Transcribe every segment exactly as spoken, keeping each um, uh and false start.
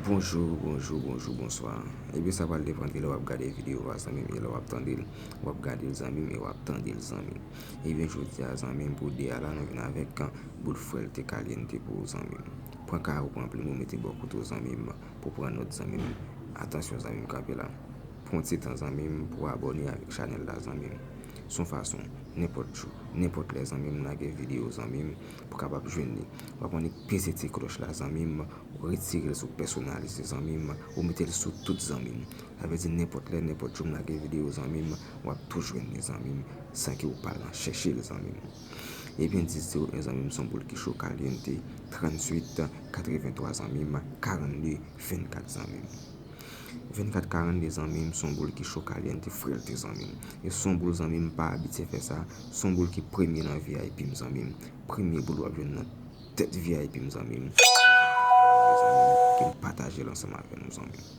Bonjou, bonjou, bonjou, bonswa. Ebyen, sa pral depann de lè w ap gade videyo a, zanmi m, e lè w ap tande l. W ap gade l, zanmi m, e w ap tande l, zanmi m. Ebyen, jodi a, zanmi m, pou de a la, nou vin avèk boul frèlte kalyente pou ou, zanmi m. Pran kaye w, pran plim ou, mete bò kote w, zanmi m, pou pran nòt, zanmi m. Atansyon, zanmi m, kanpe la. Pran ti tan, zanmi m, pou abòne avèk chanèl la, zanmi m. Se yon fason, nenpòt jou, nenpòt lè, zanmi m, lage videyo, zanmi m, pou kapab jwenn li. W ap annik peze ti klòch la, zanmi m, ou retire l sou pèsonalize, zanmi m, ou mete l sou tout, zanmi m. Sa vle di nenpòt lè, nenpòt jou m lage videyo, zanmi m, w ap tou jwenn li, zanmi m, san ke w pa al nan chèche l, zanmi m. Ebyen, dis zewo en, zanmi m, se yon boul ki cho kalyente, tranntuit katrevenntwa, zanmi m, karannde vennkat, zanmi m. Vennkat karannde, zanmi m, se yon boul ki cho kalyente frèlte, zanmi m. E se yon boul, zanmi m, m pa abitye fè sa. Se yon boul ki premye nan V I P m, zanmi m. Premye boul w ap jwenn nan tèt V I P m, zanmi m. Ke m pataje l ansanm avè nou, zanmi m.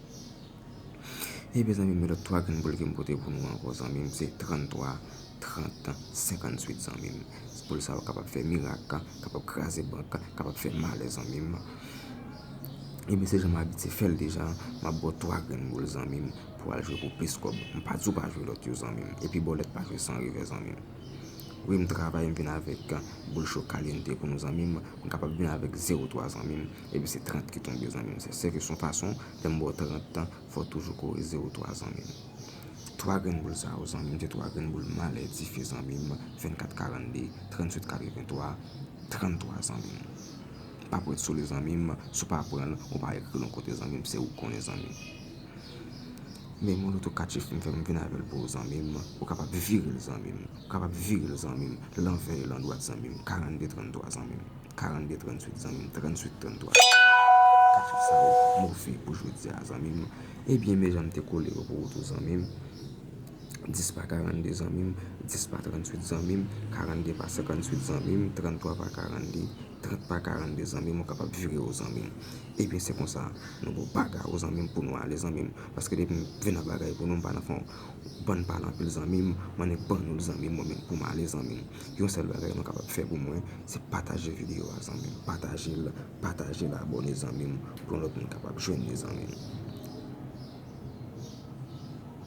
Ebyen, zanmi m, lòt twa grenn boul ke m pote pou nou ankò, zanmi m, se tranntwa, trant, senkantuit, zanmi m. Boul sa yo kapab fè mirak, kapab kraze bank, kapab fè malè, zanmi m. Ebyen, se jan m abitye fè l deja, m ap ba w twa grenn boul, zanmi m, pou w al jwe pou plis kòb. M pa di w pa jwe lòt yo, zanmi m. Epi bòlèt pa jwe san revè, zanmi m. Wi, m travay, m vin avèk boul cho kalyente pou nou, zanmi m. M kapab vin avèk zewo twa, zanmi m. Ebyen, se trant ki tonbe, zanmi m. Se sè ke se yon fason, lè m ba w trant, fò w toujou kore zewo twa, zanmi m. Twa grenn boul sa yo, zanmi m, se twa grenn boul malè dife, zanmi m, vennkat karannde, tranntuit katrevenntwa, tranntwa, zanmi m. Pa prèt sou li, zanmi m, si w pa pran l, ou pa ekri l yon kote, zanmi m, se ou k konnen, zanmi m. Men m yon lòt kat chif m fè m vin avè l pou ou, zanmi m, ou kapab vire l, zanmi m, ou kapab vire l, zanmi m, lanvè e landwat, zanmi m, karannde tranntwa, zanmi m. Karannde tranntuit, zanmi m, tranntuit tranntwa. Kat chif sa yo move pou jodi a, zanmi m. Ebyen, men jan m te kole yo pou ou tou, zanmi m. Dis pa karannde, zanmi m, dis pa tranntuit, zanmi m, karannde pa senkantuit, zanmi m, tranntwa pa karannde, trant pa karannde, zanmi m, ou kapab vire yo, zanmi m. Ebyen, se konsa, nou ba w bagay ou, zanmi m, pou nou ale, zanmi m. Paske depi m vin ak bagay pou nou, m pa nan fè yon bann pale anpil, zanmi m, m annik ban nou l, zanmi m, mwen menm pou m ale, zanmi m. Yon sèl bagay nou kapab fè pou mwen, se pataje videyo a, zanmi m. Pataje l, pataje l, abòne, zanmi m, pou yon lòt moun kapab jwenn li, zanmi m.